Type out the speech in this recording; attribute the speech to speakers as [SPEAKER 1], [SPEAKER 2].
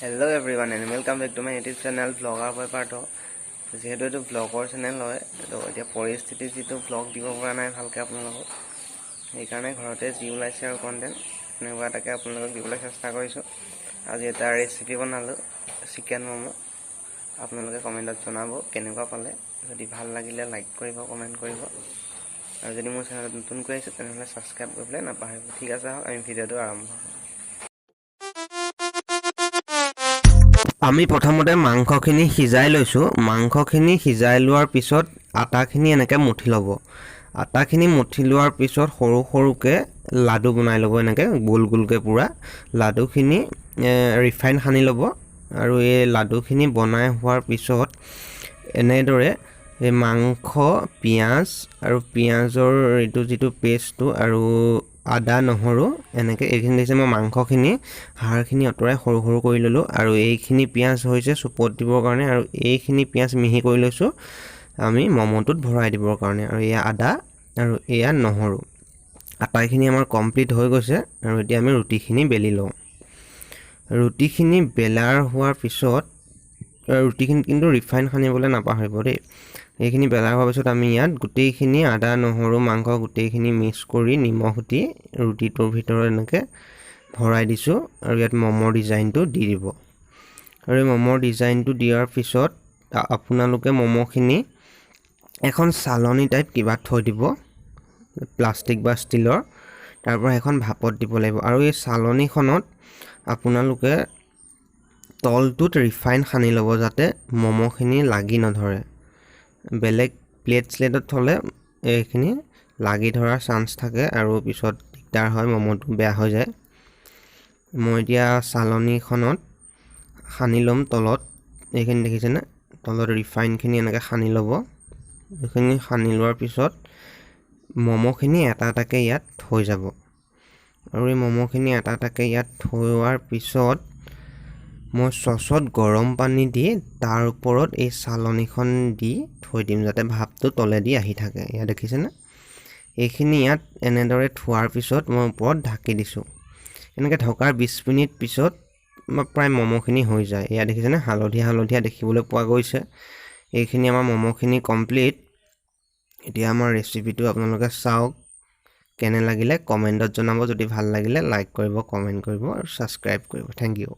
[SPEAKER 1] Hello everyone and welcome back to my YouTube channel blogger boy Partha. যিহেতু এইটো ব্লগৰ channel হয়, তো এতিয়া পৰিস্থিতিত যিটো ব্লগ দিব পৰা নাই ভালকৈ আপোনালোকক, সেইকাৰণে ঘৰতে যি ওলাইছে আৰু কণ্টেণ্ট তেনেকুৱা এটাকে আপোনালোকক দিবলৈ চেষ্টা কৰিছোঁ। আজি এটা ৰেচিপি বনালোঁ, চিকেন ম'ম'। আপোনালোকে কমেণ্টত জনাব কেনেকুৱা পালে। যদি ভাল লাগিলে লাইক কৰিব, কমেণ্ট কৰিব আৰু যদি মোৰ চেনেলত নতুনকৈ আহিছে, তেনেহ'লে ছাবস্ক্ৰাইব কৰিবলৈ নাপাহৰিব। ঠিক আছে, আহক আমি ভিডিঅ'টো আৰম্ভ কৰোঁ।
[SPEAKER 2] আমি প্ৰথমতে মাংসখিনি সিজাই লৈছোঁ। মাংসখিনি সিজাই লোৱাৰ পিছত আটাখিনি এনেকৈ মুঠি ল'ব। আটাখিনি মুঠি লোৱাৰ পিছত সৰু সৰুকৈ লাডু বনাই ল'ব, এনেকৈ গোল গোলকৈ পূৰা লাডুখিনি ৰিফাইন সানি ল'ব। আৰু এই লাডুখিনি বনাই হোৱাৰ পিছত এনেদৰে এই মাংস, পিঁয়াজ আৰু পিঁয়াজৰ এইটো যিটো পেষ্টটো আৰু আদা, নহৰু এনেকৈ এইখিনি দেখিছে। মই মাংসখিনি হাড়খিনি আঁতৰাই সৰু সৰু কৰি ল'লোঁ আৰু এইখিনি পিঁয়াজ হৈছে চুপত দিবৰ কাৰণে আৰু এইখিনি পিঁয়াজ মিহি কৰি লৈছোঁ আমি ম'ম'টোত ভৰাই দিবৰ কাৰণে। আৰু এয়া আদা আৰু এয়া নহৰু। আটাইখিনি আমাৰ কমপ্লিট হৈ গৈছে আৰু এতিয়া আমি ৰুটিখিনি বেলি লওঁ। ৰুটিখিনি বেলাৰ হোৱাৰ পিছত, ৰুটিখিনিত কিন্তু ৰিফাইন সানিবলৈ নাপাহৰিব দেই। এইখিনি বেলা হোৱাৰ পিছত আমি ইয়াত গোটেইখিনি আদা, নহৰু, মাংস গোটেইখিনি মিক্স কৰি নিমখ দি ৰুটিটোৰ ভিতৰত এনেকৈ ভৰাই দিছোঁ আৰু ইয়াত ম'মৰ ডিজাইনটো দি দিব। আৰু এই ম'মৰ ডিজাইনটো দিয়াৰ পিছত আপোনালোকে ম'ম'খিনি এখন চালনী টাইপ কিবা থৈ দিব, প্লাষ্টিক বা ষ্টীলৰ। তাৰপৰা সেইখন ভাপত দিব লাগিব। আৰু এই চালনীখনত আপোনালোকে তলটোত ৰিফাইন সানি ল'ব, যাতে ম'ম'খিনি লাগি নধৰে। বেলেগ প্লেট শ্লেটত থ'লে এইখিনি লাগি ধৰাৰ চান্স থাকে আৰু পিছত দিগদাৰ হয়, ম'ম'টো বেয়া হৈ যায়। মই এতিয়া চালনীখনত সানি ল'ম তলত। এইখিনি দেখিছেনে? তলত ৰিফাইনখিনি এনেকৈ সানি ল'ব। এইখিনি সানি লোৱাৰ পিছত ম'ম'খিনি এটা এটাকৈ ইয়াত থৈ যাব। আৰু এই ম'ম'খিনি এটা এটাকৈ ইয়াত থোৱাৰ পিছত মই চচত গৰম পানী দি তাৰ ওপৰত এই চালনীখন দি থৈ দিম, যাতে ভাপটো তলেদি আহি থাকে। ইয়াত দেখিছেনে? এইখিনি ইয়াত এনেদৰে থোৱাৰ পিছত মই ওপৰত ঢাকি দিছোঁ। এনেকৈ ঢকাৰ 20 মিনিট পিছত প্ৰায় ম'ম'খিনি হৈ যায়। এয়া দেখিছেনে? হালধীয়া হালধীয়া দেখিবলৈ পোৱা গৈছে। এইখিনি আমাৰ ম'ম'খিনি কমপ্লিট। এতিয়া আমাৰ ৰেচিপিটো আপোনালোকে চাওক, কেনে লাগিলে কমেণ্টত জনাব। যদি ভাল লাগিলে লাইক কৰিব, কমেণ্ট কৰিব আৰু ছাবস্ক্ৰাইব কৰিব। Thank U.